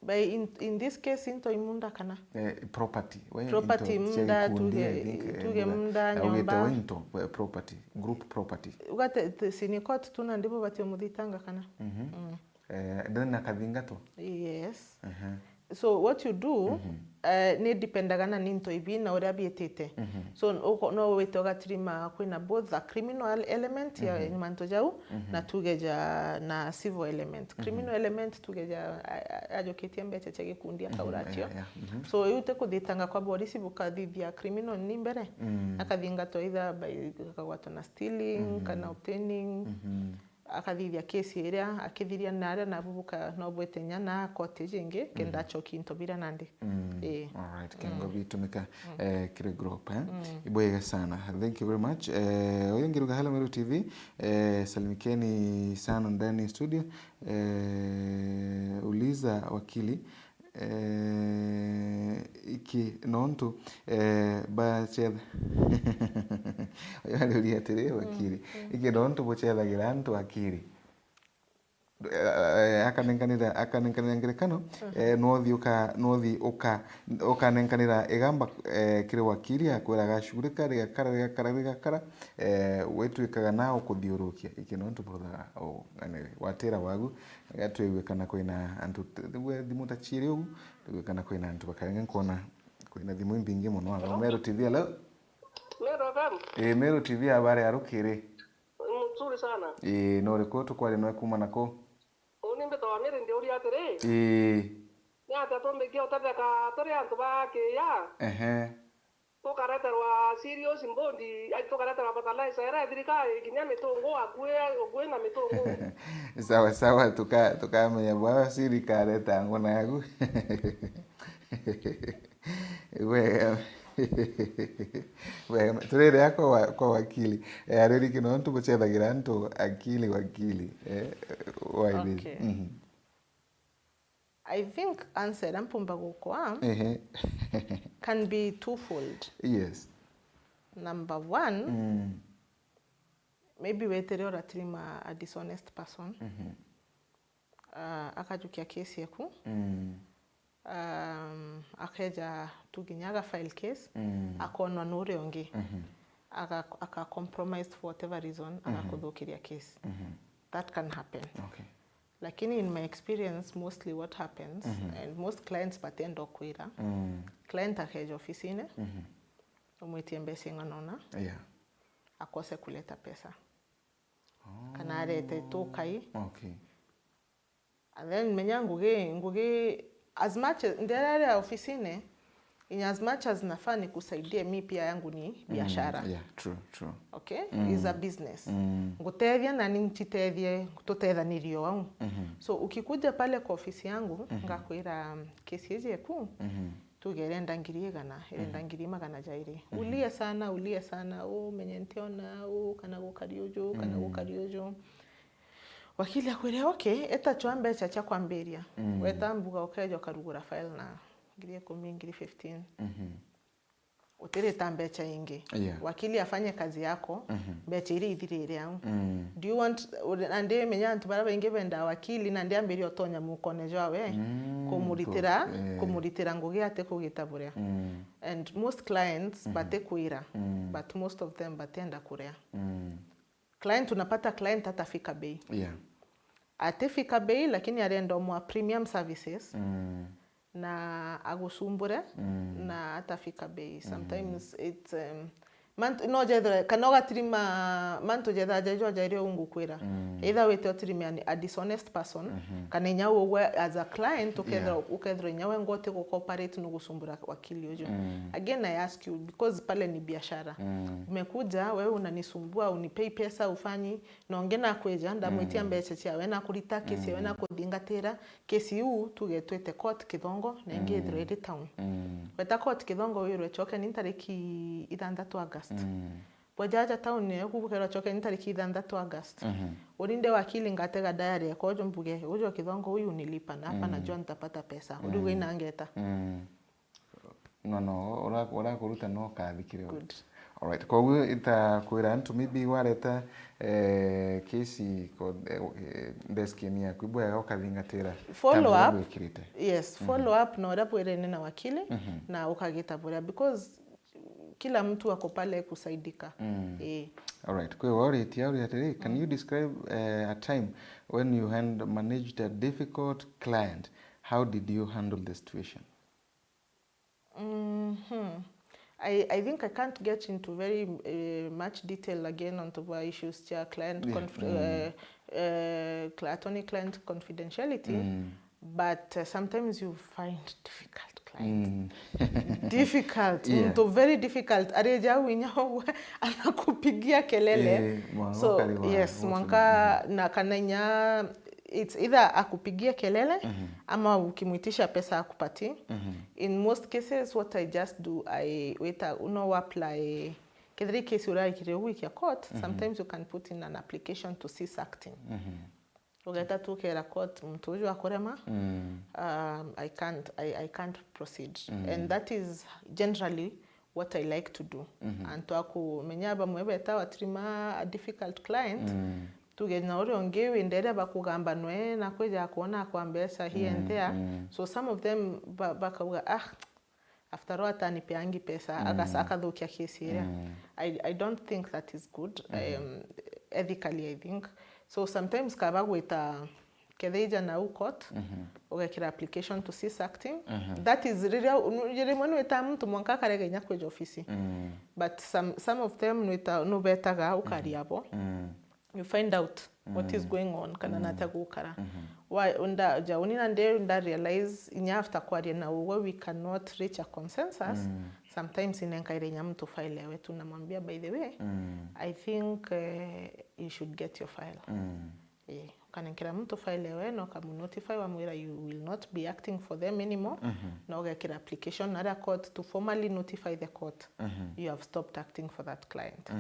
by in, in this case, into imunda kana? Eh, property. We Property, into cia munda, gikundi, tuge, I think, eh, tuge munda, munda, augite nyomba. We into, eh, property, group property. Ugate, te-, sini court tu na ndibo batio muthitanga kana? Mhm. Mm. Eh, ndiri na kathingato? Yes. Aha. So what you do, Mhm. eh, ni dependaga na ni into ibi na uria biitite. Mhm. So, uko-, no wite ugatirima kwina both a criminal element ya Mhm. mantu jau, Mhm. na tuge ja, na civil element. Mhm. Criminal element tuge ja, a-, a-, ajukitie mbecha cia gikundi Mhm. akaura cio. Yeah, yeah. Mhm. So, iu ti kuthitanga kwa borisi bukathithia criminal ni mbere, Mm. akathingatwa either by, akagwatwa na stealing, Mhm. kana obtaining, Mhm. akathithia kesi iria akithiria na aria nabu buka no bwite nya na koti jingi, kenda Mhm. acoki into biria nandi. Mm. Ii. Alright, kengo Mm. bitumika, Mm. eh, kiri group, eh? Mm. Ibwega sana. Thank you very much. Eh, uyu ngiruga, hello Meru T V. Eh, salimikeni sana ndani ya studio. Eh, uliza wakili, eh, iki nontu, eh, bacetha-, uyu ariuria atiri, Mm, wakili, mm. Iki nontu bucethagira antu akili? Eh, akanenkanira, akanenkanira ngerekano, Mhm. eh, nothi uka-, nothi uka-, ukanenkanira igamba, eh, kiri wakili, akwira gacugurika, rigakara, rigakara, rigakara, eh, wetwikaga na ukuthiurukia. Iki nontu buruthaga uu, anyway, watira wagu, gatwigua kana kwina antu t-, we thimu ta ciiri ugu, twigua kana kwina antu bakarenga nkona kwina thimu imbingi muno. Hello? Meru T V, hello? Meru F M? Eh, Meru T V, habari ya rukiri? Mzuri sana. Ii, nuriku tukwaria nawe kuma naku? Uni mbitagwa Mary, ndiuria atiri, Ii. Ni atia tumbikia utetheka turi antu ba kiya? Ehe. Tukareterwa cereals mbondi, ai, tukareterwa fertilizer iria ya thirikari, kinya mitungu akui, akui na mitungu. Sawa sawa, tuka-, tukamenya bwa siri kareta ngona yaku. Wega. Wega. Turere kwa wa-, kwa wakili. Eh, ariri kino ntu bucethagira ntu akili, wakili. Eh, why this? Okay. Mhm. I think answer iria mpumba gukwa Ehe. can be twofold. Yes. Number one, Mm. maybe wetire uratirima a dishonest person. Mhm. Ah, akajukia case yaku. Mm. Um, akeja tu nginya aga file case, Mm. akonwa nuria ungi. Mhm. Aga, aka compromised for whatever reason, Mhm. agakuthukiria case. Mhm. That can happen. Okay. Lakini in my experience, mostly what happens, Mhm. and most clients batienda kwira, Mm. client akeja ofisini, Mhm. umwitie mbeca ing'ana ona, Yeah. akose kuleta pesa. Oh. Kana arete tukai. Okay. And then menya ngugi, ngugi as much as, ndiraria ofisini, in as much as nafaa nikusaidie, mi pia yangu ni biashara. Yeah, true, true. Okay? Is a business. Mm. Ngutethia na ni ncitethie, tutethanirie o au. So ukikuja pale kwa ofisi yangu, ngakwira, um, kesi iji eku, tuge irenda ngiri igana, irenda ngiri magana jairi. Ulie sana, ulie sana, umenye ntiona u, kana gukari uju, kana gukari uju. Wakili akwire, okay, eta chwa mbecha cha kwambiria. Weta mbuga ukeja ukarugura file na ngiri ikumi, ngiri fifteen. Utirita mbecha ingi. Yeah. Wakili afanye kazi yako, mbecha iria ithirire au. Mm. Do you want, na ndi menya antu baria baingi bendaa wakili, na ndi ambiria utonya mukone jwawe, Mm, kumuritira, ku-, eh. kumuritira ngugi ati kugita buria. Mm. And most clients batikwira, but most of them batienda kuria. Mm. Client, unapata client atafika bei. Yeah. Atifika bei, lakini arenda umwa premium services Mm. na agusumbure na atafika bei. Sometimes it's, um, mantu, no jethira, kana ugatirima mantu jethira jajo jairi ungukwira. Either wite utirime an, a dishonest person, kana inya ugwe as a client, ukethira, ukethira inya we ngoti gucooperate no gusumbura wakili uju. Again, I ask you, because pale ni biashara. Umekuja, wewe unanisumbua, unipei pesa, ufanyi, na ungi nakwija, ndamwitia mbecha ciawe, na kurita kesi yawe, na kuthingatira kesi iu, tuge twite court Kithongo, na ingi ithirwe iri town. Weta court Kithongo, wirwe cokeni ntariki ithanthatu August. Bwajaja town, ni kubukerwa cokeni ntariki ithanthatu August. Urinde wakili ngatega diary yakwa uju mbuge, uju wa Kithongo uyu unilipa, na hapa najua nitapata pesa. Uriuga inangeta. No, no, ura-, urakuruta no kathikire. Good. Alright. Koguo itakwira antu maybe wareta, eh, kesi ko, eh, eh, desk-ini yaku, ibwega ukathingatira. Follow Tambi up. Gwikirite. Yes, follow up na uria bwirene na wakili na ukagita buria, because kila mtu ako pale kusaidika. Eh. Alright. Kwa hiyo uritie au atiri, can you describe, eh, a time when you hand, managed a difficult client? How did you handle the situation? Mhm. I, I think I can't get into very, uh, much detail again onto the issues cha client Yeah. conf-, uh, uh, cl-, attorney client confidentiality, but, uh, sometimes you find difficult clients. Difficult, Yeah. mtu very difficult. Areja winya uwe anakupigia kelele. Eh, mwanka So, ukariwa, yes, watu mwanka na kana inya it's either akupigie kelele ama ukimwitisha pesa akupati. In most cases, what I just do, I weta, no apply, kethira i case urarikire gwikia court, sometimes you can put in an application to cease acting. Ugeta tu ukera court, muntu uju akurema, um, I can't, I, I can't proceed. And that is generally what I like to do. Antu akumenya bamwe beta watirima a difficult client, tuge na uria ungi windere bakugamba nwe na kwija kwona kwa mbeca here and there. So some of them ba-, bakauga, "Ah, after all atanipeangi pesa," agas-, akathukia case iria. I, I don't think that is good, um, ethically, I think. So sometimes kaba gwita Kethira ija nau court, ugekira application to cease acting. That is, riria, rimwe nwita muntu mwanka akarega inya kwija ofisi. But some, some of them nwita, nubetaga ukaria abo. You find out what is going on, kana natia gukara. Wa, nda, ja uni na ndi nda realize inya after kwaria na ugwe we cannot reach a consensus, sometimes inenkaire inya muntu file ewe tu namwambia, "By the way, I think, eh, you should get your file." Eh, ukanenkera muntu file ewe na ukamunotify, wamwira you will not be acting for them anymore, na ugekira application aria court to formally notify the court you have stopped acting for that client.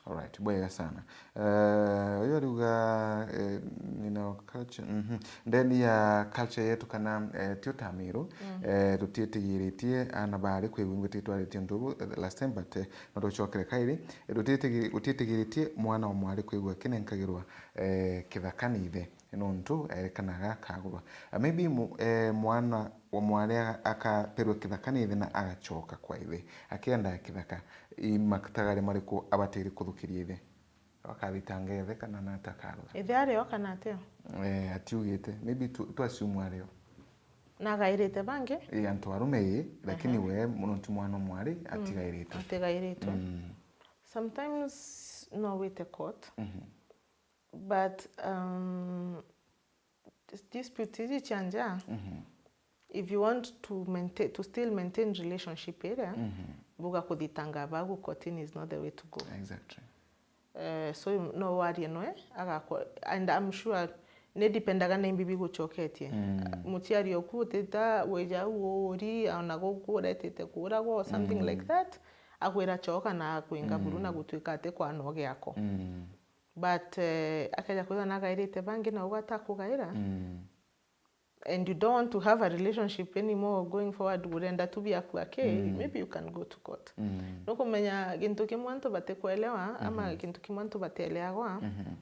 Alright, bwega sana. Eh, uyu ariuga, eh, nina culture, mhm. Ndeni ya culture yetu kana, eh, ti utamiru, eh, tutitigiritie ana bari kwigua ingwe titwaritie untu bu, eh, last time, but, eh, no tucokere kairi. Eh, tutitigi-, gutitigiritie mwana wa mwari kwigua akinenkagirwa, eh, kithaka ni ithe, nontu erekanaga akagurwa. Ah, maybe mu-, eh, mwana wa mwari aga-, akaperwa kithaka ni ithe na agacoka kwa ithe. Akienda kithaka, i matagare mariku abatiri kuthukiria ithe? Akathitanga ithe kana nata akaruga? Ithe ari o kana atio? Eh, atiugite. Maybe tu, tu assume ari o. Na agairite bangi? Eh, antu arume ii, lakini we muno ti mwana mwari atigairitwe. Atigairitwe. Sometimes no wite court. But, um, dispute iji cia nja, if you want to maintain, to still maintain relationship iria, Mhm. buga kuthitanga bagu kotini is not the way to go. Exactly. Eh, so no warie noe agakwa, and I'm sure ni dipendaga na imbi bigucoketie. Mm. Muciari oku utita wija au uri, ona guku uretete kuragwa or something Mm. like that, akwira coka na akwinga buru na Mm. gutuika ati kwa no giako. Mm. But, eh, akeja kwithwa nagairite bangi na ugata kugaira, Mm. and you don't want to have a relationship anymore going forward, urenda tu biaku aki, Mm. maybe you can go to court. Mm. Nukumenya gintu kimwe antu batikuelewa, ama Mhm. gintu kimwe antu batieleagwa. Mhm.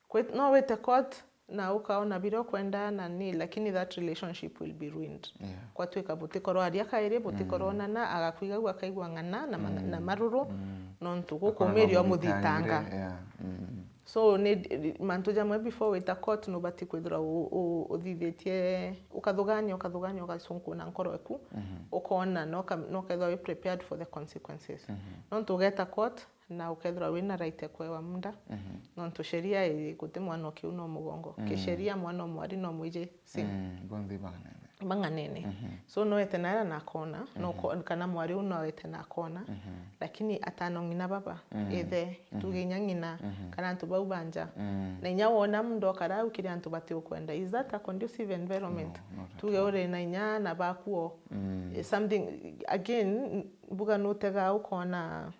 Kwi-, no wite court na ukaona biria ukwenda na ni, lakini that relationship will be ruined. Yeah. Kwatuika butikorwa aria kairi, butikorwa Mm. onana, agakwigagua akaigua ng'ana na ma-, Mm. na maruru, Mm. nontu Akorwo no gukumiria umuthitanga. muthitangire, yeah. Mm. So, ni, mantu jamwe before wita court, nubati kwithirwa u-, u-, uthithitie, ukathugania, ukathugania, ugacunkuna nkoro eku, Mhm. ukona, na uka-, na ukethirwa wi prepared for the consequences. Mhm. Nontu ugeta court, na ukethirwa wina right ya kwewa muda, Mhm. nontu sheria i-, guti mwana o kiu no mugongo. Mm. Kisheria, mwana o mwari no mwiji same. Mm, bonthe bang'anene. Bang'anene. Mhm. So, no ete naria na akona, no Mhm. ko-, kana mwari u no ete na akona, Mhm. lakini atano ng'ina baba, Mm. ithe, Mhm. tuge inya ng'ina, Mhm. kana antu bau banja. Mm. Na inya wona muntu okara au kiri antu bati ukwenda. Is that a conducive environment? No, not at Tuge all. uri na inya na bakuo. Mm. Eh, something, again, mbuga nutega ukona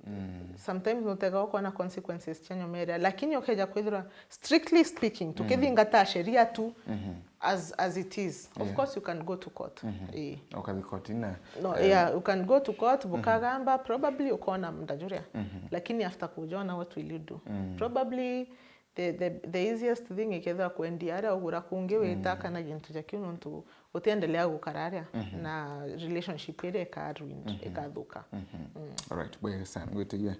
Mm. Sometimes nutega ukona consequences cia nyomeria, lakini ukeja kwithirwa, strictly speaking, Mm. tukithingata sheria tu Mhm. as, as it is, of Yeah. course you can go to court. Mhm. Eh. Ukathi kotini na, No, eh, yeah, you can go to court, Mhm. bukagamba, probably ukona muda juria. Mhm. Lakini after kujona, what will you do? Mm. Probably the, the, the easiest thing ikethirwa kwendia aria ugura kungi wita Mm. kana gintu ja kiu, nontu utiendelea gukara aria Mhm. na relationship iria ika ruined, Mhm. ikathuka. Mhm. Mm. Alright, bwega sana, ngwitigia.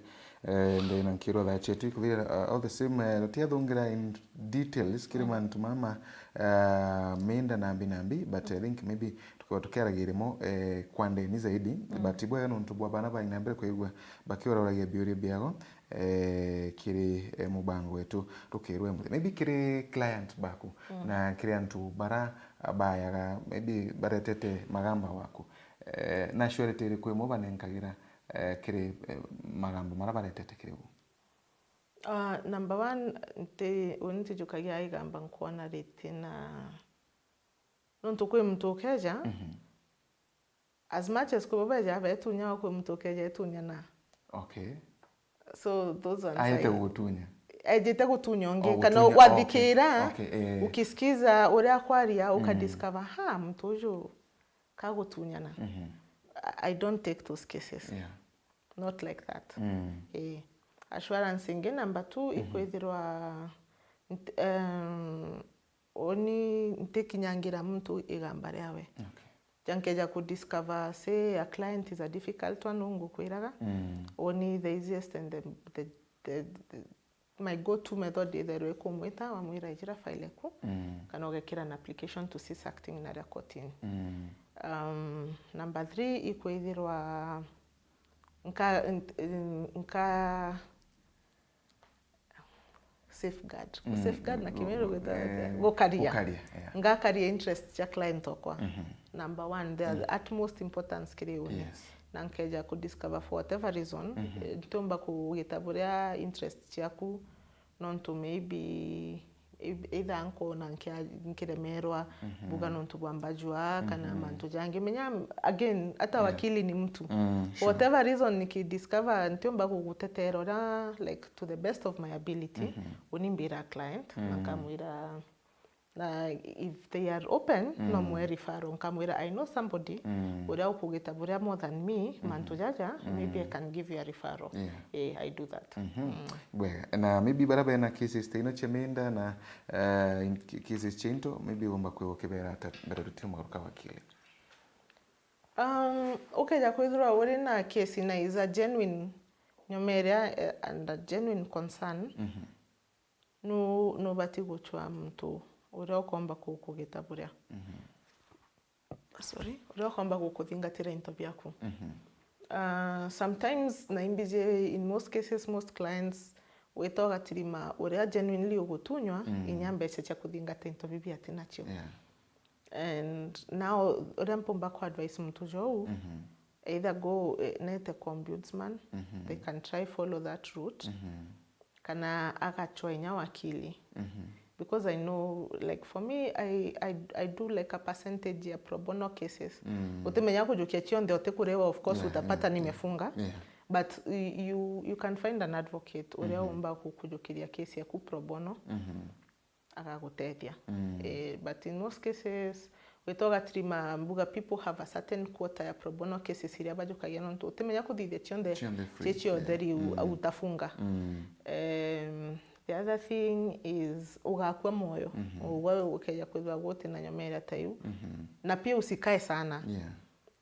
Eh, ndina nkiro thaa chetu ikuthira, uh, all the same, eh, tutiathungira in details kiri Mm. mantu mama, uh, minda nambi nambi, but I think maybe tukorwa tukiaragia rimo, eh, kwa ndeni zaidi, Mm. but bwega nontu bwa bana bari na mbere kwigua bakiurauragia biuria biago, eh, kiri, eh, mubango wetu rukirwe muthenya. Maybe kiri client baku Mm. na kiri antu bara bayaga, maybe baretete magamba waku. Eh, na surety iriku imwe banenkagira, eh, kiri, eh, magamba mara baretete kiri bu? Ah, number one, nti, uni ntijukagia igamba nkwona ritina. Nontu kwi muntu ukeja, Mhm. as much as kwi bo beja betunya, kwi muntu ukeja etunya na. Okay. So those ones Aete I gutunya? Ejite gutunya ungi, Oh, kana gutunya, wathikira, okay, okay, eh. ukisikiza uria akwaria, Mm. ukadiscover, ha, muntu uju kagutunyana. Mhm. I, I don't take those cases. Yeah. Not like that. Mm. Eh. Assurance ingi number two Mhm. ikwithirwa nt-, em, uni ntikinyangira muntu igamba riawe. Okay. Jankeja ku discover, say, a client is a difficult one, ungukwiraga, Mm. uni the easiest and the, the, the, the, my go-to method itherwe kumwita, wamwira, "Ijira file eku," Mm. kana ugekira an application to cease acting naria kotini. Mm. Um, number three, ikwithirwa nka, nka safeguard. Ku Mm, safeguard na gu-, Kimiru gu-, gwita eh, gukaria. Gukaria, yeah. Ngakaria interest cia client okwa. Mhm. Number one, they are Mm. the utmost importance kiri uni. Yes. Na nkeja ku discover for whatever reason, Mhm. eh, ntiumba kugita buria interest ciaku, nontu maybe, e-, either nkona nkia-, nkiremerwa, Mhm. mbuga nontu bwa mbajua, kana Mhm. mantu jangi. Menya, again, hata Yeah. wakili ni mtu. Mm, sure. Whatever reason nikidiscover, ntiumba kugutetera uria, like, to the best of my ability, Mhm. unimbira client, na Mm. nkamwira, na if they are open, Mm. no mwe referral, nkamwira, "I know somebody Mm. uria ukugita buria more than me, Mhm. mantu jaja, maybe I Mm. can give you a referral." Yeah. Eh, I do that. Mhm. Mm. Bwega. Na maybe bara bena cases ta ino cia minda na, eh, in-, cases cia into, maybe ugomba kwigwa ukibera ata mbere tutiri mugaruka wakili? Um, ukeja kwithirwa uri na case na is a genuine nyomeria, eh, and a genuine concern, Mhm. nu-, nubati gucwa muntu uria ukomba ku-, kugita buria. Mhm. Sorry, uria ukomba gukuthingatira into biaku. Mhm. Ah, sometimes, na imbiji, in most cases, most clients, wita ugatirima uria genuinely ugutunywa, Mm. inya mbeca cia kuthingata into bibi ati nacio. Yeah. And now, uria mpumba ku advise muntu jou, mhm, either go, eh, nete kwa ombudsman, mhm, they can try follow that route, mhm, kana agachwa inya wakili. Mhm. Because I know, like, for me, I, I, I do, like, a percentage ya pro bono cases. Mm. Utimenya kujukia cionthe utikurewa, of course, yeah, utapata, yeah, nimefunga. Yeah. But y-, you, you can find an advocate uria, mhm, umba kukujukiria case yaku pro bono. Mhm. Agagutethia. Mm. Eh, but in most cases, wita ugatirima mbuga, people have a certain quota ya pro bono cases iria bajukagia, nontu utimenya kuthithia cionthe, cionthe free, cie ciothe, yeah, riu, mm, au utafunga. Mm. Em, the other thing is ugakua moyo. Mhm. Ugwe ukeja kwithwa guti na nyomera ta iu. Mhm. Na pia usikae sana. Yeah.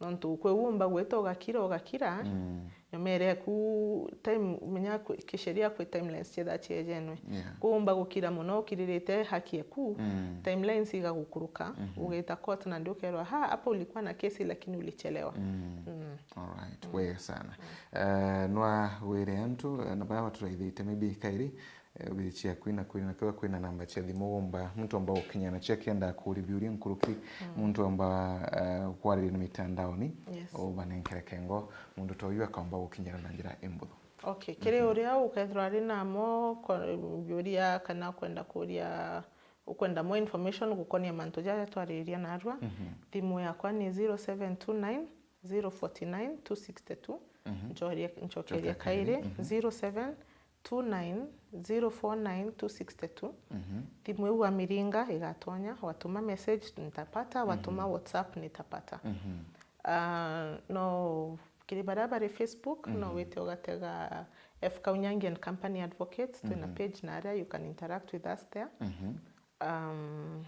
Nontu kwi umba gwita ugakira, ugakira, mm, nyomere eku time, menya kwi, kisheria kwi timelines cietha ciejenwe. Yeah. Kwi umba gukira mono ukiririte haki eku, mm, timelines igagukuruka, mhm, ugita court na ndi ukerwa, "Ha, hapa ulikuwa na kesi lakini ulichelewa." Mm. Mm. All right, mm, wega sana. Mm. Eh, nwa wire antu, eh, na baba turaithite maybe kairi, eh, obici ciaku na kwina, kwina namba cia thimu umba, muntu omba gukinya nacio akienda kuria biuria nkuruki, mm, muntu omba, eh, kwariria na mitandaoni, yes, ubanenkere kengo, muntu ta uyu akaomba gukinyira na njira imbuthu. Okay, kiri, mhm, uria ukethirwa ari namo, ko-, biuria kana kwenda kuria, ukwenda more information gukonia mantu jaja twariria narua, mhm, thimu yakwa ni zero seven two nine, zero forty nine, two sixty two. Mhm. Nchorie-, nchokeria kairi, mhm, zero seven two nine, zero four nine, two sixty two. Mhm. Thimu iu wamiringa igatonya, watuma message nitapata, watuma, mhm, WhatsApp nitapata. Mhm. Ah, no, kiri baria bari Facebook, no, mhm, wite ugatega F Kaunyangi and Company Advocates, twina, mhm, page na aria, you can interact with us there. Mhm. Um,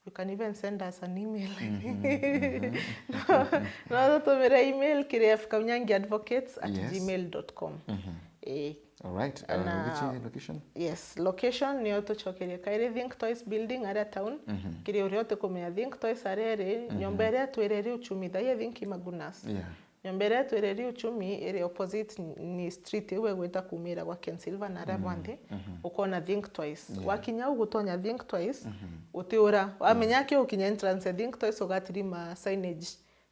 You can even send us an email. Mhm, mhm. No, no tutumire email kiri F Kaunyangi Advocates at gmail dot com. Yes. Mhm. Eh. All right. Uh, na which location? Yes, location niyo tucokerie kairi Think Twice Building aria town. Mhm. Kiri uria utikumenya Think Twice aria iri, mhm, nyomba iria twireri uchumi thai, I think Imagunas. Yeah. Nyomba iria twireri uchumi iri opposite ni street iu igwita kumira gwa Ken Silver na aria, mhm, bwanthe, mhm, ukona Think Twice. Yeah. Wakinya u gutonya Think Twice, mhm, utiura. Wamenya, yeah, ki ukinya entrance ya Think Twice ugatirima signage,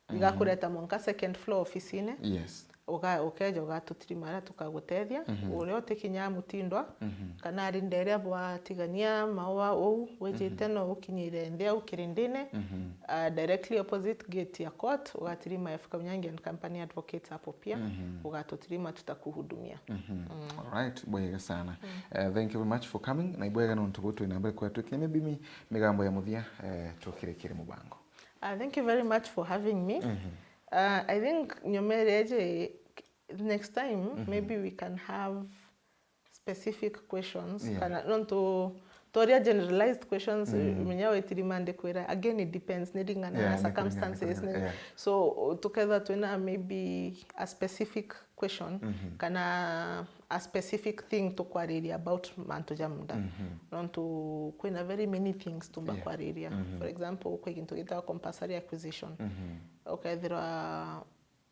mhm, igakureta mwanka second floor ofisine. Yes. Uga-, ukeja ugatutirima aria tukagutethia. Mhm. Uria utikinya Mutindwa, mhm, kana ari nderia bwa Tigania, Maua uu, wijite, mhm, no ukinyire nthi au kirindine, mhm, uh, directly opposite gate ya court, ugatirima F Kaunyangi and Company Advocates hapo pia, mhm, ugatutirima, tutakuhudumia. Mhm. Mm. All right, bwega sana. Mm. Eh, thank you very much for coming. Na ibwega nontu bu twina mbere kwa twikinya maybe mi-, migambo ya muthia, eh, tukirikire mubango. Uh, thank you very much for having me. Mhm. Uh, I think nyomere eje next time, mhm, maybe we can have specific questions, yeah, kana nontu toria generalized questions, mm, menya wetiri mande kwira, again it depends, ni ringana, yeah, na ni kuringana, circumstances, kuringana, ni, yeah. So tukethwa twina maybe a specific question, mhm, kana a specific thing tukwariria about mantu ja munda, mhm, nontu kwina very many things tumba, yeah, kwariria, mhm, for example kwi gintu gitagwa compulsory acquisition, mhm, ukethirwa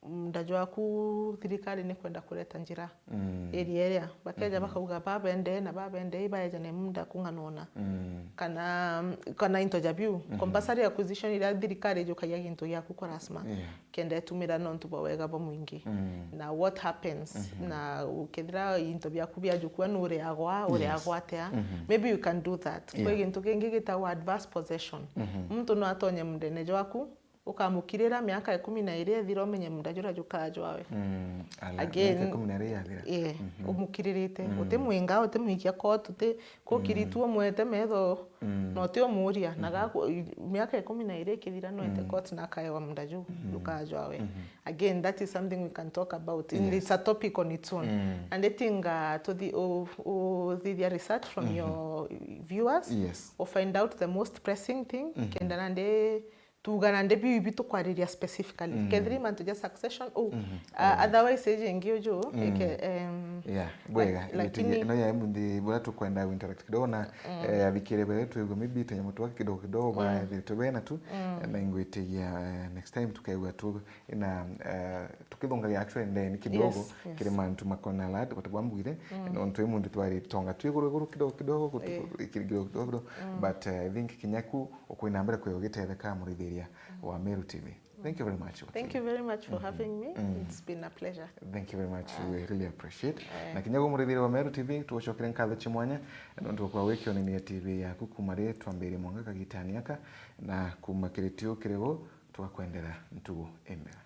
munda jwaku thirikari ni kwenda kureta njira, mm, area iria bakeja, mhm, bakauga babende na babende ibaeja na munda kung'anona, mm, kana, kana into ja biu, mhm, compulsory acquisition iria thirikari ijukagia gintu giaku kwa lazima, yeah, kenda itumira nontu bwa wega bwa mwingi. Mm. Na what happens, mhm, na ukethira into biaku biajukua nureagwa, yes, ureagwa atia? Mhm. Maybe you can do that. Yeah. Kwi gintu kingi gitagwa adverse possession. Mhm. Muntu no atonye mundene jwaku, ukamukirira miaka ikumi na iri ithira, umenye munda juria jukaa jwawe. Mm, ala, again, miaka ikumi na iri yathira. Yeah, mhm, umukiririte, mm, utimwinga, utimwikia court, uti-, kukiritue, mm, umwete metho, mm, na utiumuria, na, mhm, gaku-, miaka ikumi na iri ikithira, no ete, mm, court na akaewa munda ju, mm, jukaa jwawe. Mhm. Again, that is something we can talk about. And, yes, it's a topic on its own. Mm. And I think, uh, to the, u-, uthithia research from, mhm, your viewers, yes, u find out the most pressing thing, mhm, kenda nandi tuuga nandi biu bitu kwariria specifically. Mm. Kethiri mantu ja succession, oh, mm-hmm, uh, otherwise iji ingi uju, mm, ike, um, yeah, bwega, lak-, lakini ino ya munthi bura tukwenda interact kidogo na, mm, eh, athikire bere twigwe maybe tunyamutwa kidogo kidogo, mm, ba thirite bena tu, mm, na ingwitigia, eh, next time tukegwa tu na, eh, tukithungagia actually ndeni kidogo, yes, yes, kiri mantu makona lad, but bwambwire, mm, nontu imunthi twari tonga twi iguru iguru kidogo kidogo, gutu-, eh, kidogo kidogo kidogo, mm, but, eh, I think kinya ku ukwina mbere kwe ugitetheka murithiria, mm, wa Meru T V. Thank you very much, Wakili. Thank you very much for, mm-hmm, having me. Mm. It's been a pleasure. Thank you very much. Ah. We really appreciate. Eh. Na kinya gu murithiria wa Meru T V, tugucokere nkatho cia mwanya, nontu bwa gwikionania T V yaku kuma ri twambirie mwanka kagitani aka, na kuma kiri tiu kiri gu, twakwendera ntugu imbega.